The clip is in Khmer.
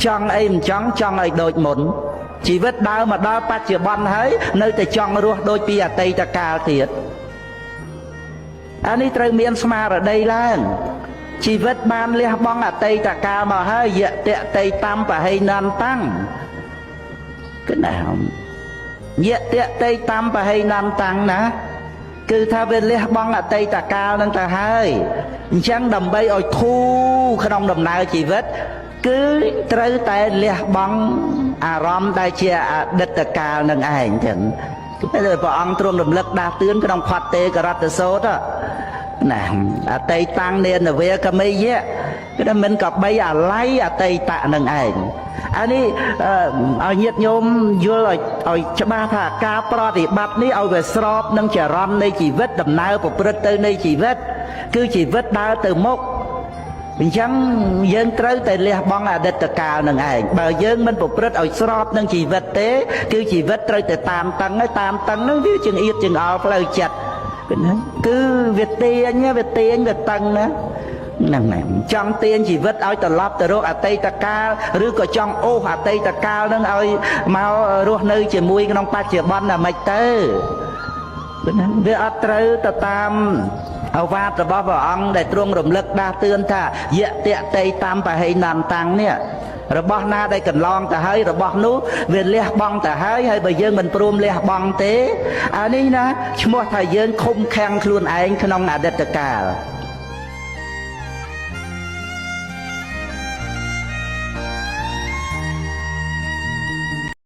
ចង់អីមិនចង់ចង់ឲ្យដូចមុនជីវិតដើរមកដល់បច្ចុប្បន្នហើយនៅតែចង់រស់ដូចពីអតីតកាលទៀតអានេះត្រូវមានស្មារតីឡើងជីវិតបានលះបង់អតីតកាលមកហើយយៈតតិតំបហិនន្តੰគឺណាយៈតតិតំបហិនន្តੰណាគឺថាវាលះបង់អតីតកាលនឹងទៅហើយអញ្ចឹងដើម្បីឲ្យធូរក្នុងដំណើរជីវិតគឺត្រូវតែលះបង់អារម្មណ៍ដែលជាអតីតកាលនឹងឯងចឹងគឺព្រះអង្គទ្រង់រំលឹកដាស់តឿនក្នុងផតេករតសោតណាអតីតាំងនេនវេកមេយៈគឺថាមិនក៏បីអាល័យអតីតនឹងឯងអានេះឲ្យញាតិញោមយល់ឲ្យច្បាស់ថាការប្រតិបត្តិនេះឲ្យវាស្របនឹងចរន្តនៃជីវិតដំណើរប្រព្រឹត្តទៅនៃជីវិតគឺជីវិតដើរទៅមុខអញ្ចឹងយើងត្រូវតែលះបង់អតីតកាលនឹងឯងបើយើងមិនប្រព្រឹត្តឲ្យស្របនឹងជីវិតទេគឺជីវិតត្រូវតែតាមតឹងហើយតាមតឹងហ្នឹងវាចង្អៀតចង្អល់ផ្លូវចិត្តគឺវាទាញវាទាញវាតឹងណាហ្នឹងហើយចង់ទាញជីវិតឲ្យត្រឡប់ទៅរកអតីតកាលឬក៏ចង់អូសអតីតកាលហ្នឹងឲ្យមករស់នៅជាមួយក្នុងបច្ចុប្បន្នអាម៉េចទៅវាអត់ត្រូវទៅតាមអវាទរបស់ព្រះអង្គដែលទ្រង់រំលឹកដាស់តឿនថាយៈតតិតាមបហិនន្តੰនេះរបស់ណាដែលកន្លងទៅហើយរបស់នោះវាលះបង់ទៅហើយហើយបើយើងមិនព្រមលះបង់ទេអានេះណាឈ្មោះថាយើងឃុំឃាំងខ្លួនឯងក្នុងអតីតកាល។